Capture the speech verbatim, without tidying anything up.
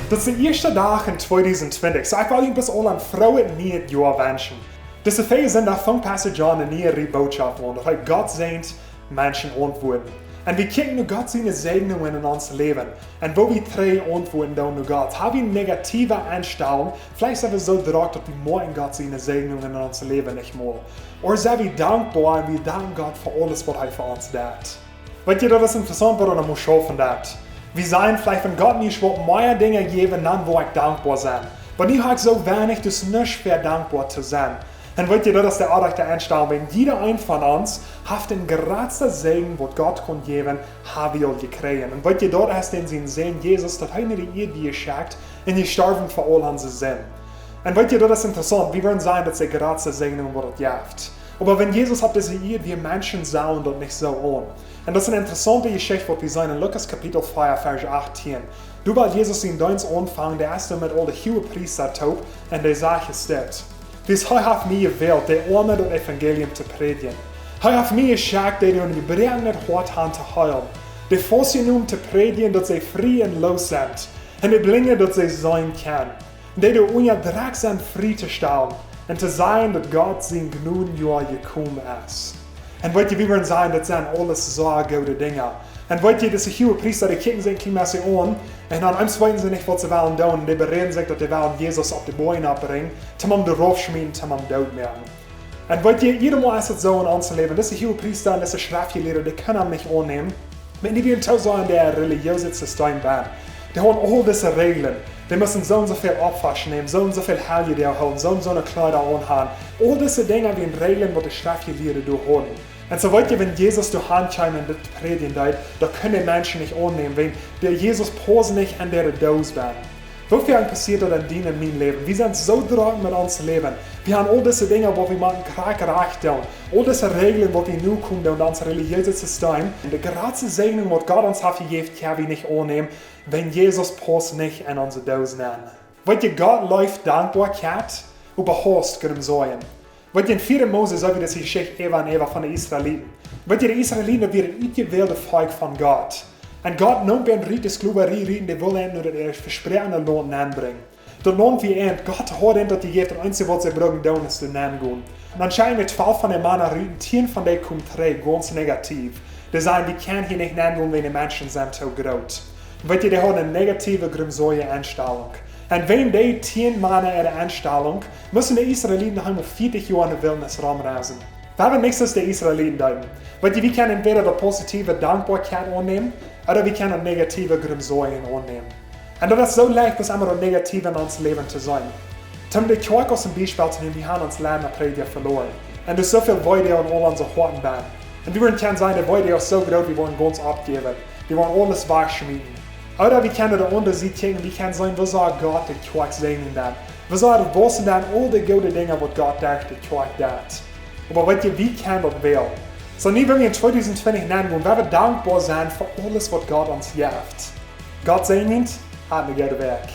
Dit es de ieeschte Dach en tweedusent twintich, soo ekj well junt bloos aula een frooet nieet Joa wenschen. Dise Woakj sent doa von Pastor John eene niee Rieej Bootschoft aun, daut heet Gott säajent Menschen auntwuaden. Un wie kjikjen no Gott siene Säajnungen en ons Läwen. Un woo wie trigj auntwuaden doonen no Gott. Ha wie eene negative Enstalunk? Veleicht sent wie soo drock, daut wie moakjen Gott siene Säajnungen en ons Läwen nich mol. Ooda sent wie dankboa un wie danken Gott fa aules, waut hee fa ons deit. Weet jie, daut es interessaunt, waut hee noch mott schaufen deit. Wie sajen veleicht, wan Gott mie wudd mea Dinja jäwen, dan wudd ekj dankboa sennen. Oba nu ha ekj soo weinich, daut es nuscht fa dankboa to sennen. Un weet jie, daut es de orrajchte Enstalunk. Wan jieda eena von ons haft dän jratsten Säajen, waut Gott kunn jäwen, ha wie aul jekjräajen. Un weet jie, daut es dän sien Sän Jesus, daut hee no de Ieed wia jeschekjt un jestorwen fa aul onse Sind. Un weet jie, daut es interessaunt. Wie wudden sajen, daut es de jratste Säajen, waut et jeft. Oba wan Jesus opp dise Ieed wia, Menschen sagen daut nich soo aun. Un daut es eene interessaunte Jeschicht, waut wie seenen en Lukas Kapitel vea, Varsch achtieen. Doa wia Jesus sien Deenst aunfangen, dee es doa met aul de Huagepriesta toop, un dee sajcht dit: Wiels hee haft mie jewält, de Oame daut Evangelium to prädjen. Hee haft mie jeschekjt, dee, dee een jebroaknet Hoat haben to heelen, de Faustjenomen to prädjen, daut see frie un loos sent, un de Blinje, daut see seenen kjennen, un dee, dee unjadrekjt sent, frie to stalen, un to sajen, daut Gott sien Jnodenjoa jekomen es. Un weet jie, wie wudden sajen, daut sent aules soo goode Dinja. Un weet jie, dise Huagepriesta, dee kjikjen sikj een kjlien bät aun, un dan eemol weeten see nich, waut see wellen doonen. Un dee beräden sikj, daut see wellen Jesus opp de Boajch brinjen, toom am doa rauf schmieten, toom am doot moaken. Un weet jie, jieda Mol es et soo en ons Läwen. Dise Huagepriesta un dise Schreftjelieede, dee kjennen am nich aunnämen. Wan dee wieren too soo en daut relijeese System bennen, dee hauden aul dise Räajlen. Dee musten soo un soo väl Opfasch nämen, soo un soo väl Heljedoag hoolen, soo un soo Kjleeda aunhaben. Aul dise Dinja wieren Räajlen, waut de Schreftjelieede doa hauden. Un soo weet jie, wan Jesus doa han kjeem un dit prädjen deed, daut kunnen de Menschen nich aunnämen, wiels dee Jesus pausst nich en äare Doos bennen. Woo foaken passieet daut en dien un mien Läwen? Wie sent soo drock met ons Läwen. Wie haben aul dise Dinja, waut wie motten krakjt rajcht doonen. Aul dise Räajlen, waut wie nokomen doonen, daut ons relijeeset System. Un de jratste Säajen, waut Gott ons haft jejäft, kjenn wie nich aunnämen, wan Jesus pausst nich en onse Doos nenn. Weet jie, Gott leeft Dankboakjeit, oba hausst Grumsajen. Weet jie, en vea Mose seen wie dise Jeschicht äwa un äwa von de Israeliten. Weet jie, de Israeliten, daut wia daut utjewälde Volkj von Gott. Un Gott neem an rut de Sklowerie rut, un dee wull an no daut vespräakjene Launt nenbrinjen. Daut Launt wia an, Gott haud an daut jejäft, daut eensje, waut see bruckten doonen, es doa nengonen. Un dan schekjen dee twalf von de Mana rut, un tieen von dee kjeemen trigj, gaunz negativ. Dee säden, wie kjennen hia nich nengonen, wiels de Menschen sent too groot. Un weet jie, dee hauden eene negative, grumsaje Enstalunk. Un wäajen dee tieen Mana äare Enstalunk, musten de Israeliten noch emol vieetich Joa en de Wiltnis romreisen. Wie haben nuscht aus de Israeliten deeden. Weet jie, wie kjennen entwäda daut positive Dankboakjeit aunnämen, ooda wie kjennen daut negative Grumsajen aunnämen. Un daut es soo leicht, daut emma daut negative en ons Läwen to seenen. Toom de Kjoakj aus een Biespel to nämen, wie haben ons Leitprädja veloaren. Un doa es soo väl Weedoag en aul onse Hoaten bennen. Un wie wudden kjennen sajen, de Weedoag es soo groot, wie wudden gaunz oppjäwen. Wie wudden aules wajchschmieten. Ooda wie kjennen de aundre Sied kjikjen, wie kjennen sajen, woo saul Gott de Kjoakj säajnen dan? Woo saul et wausen dan, aul de goode Dinja, waut Gott derch de Kjoakj deit? Oba weet jie, wie kjennen daut wälen. Soo nu, wan wie en tweedusent twintich nengonen, woa wie dankboa sennen fa aules, waut Gott ons jeft. Gott säajent, hat eene goode Wäakj.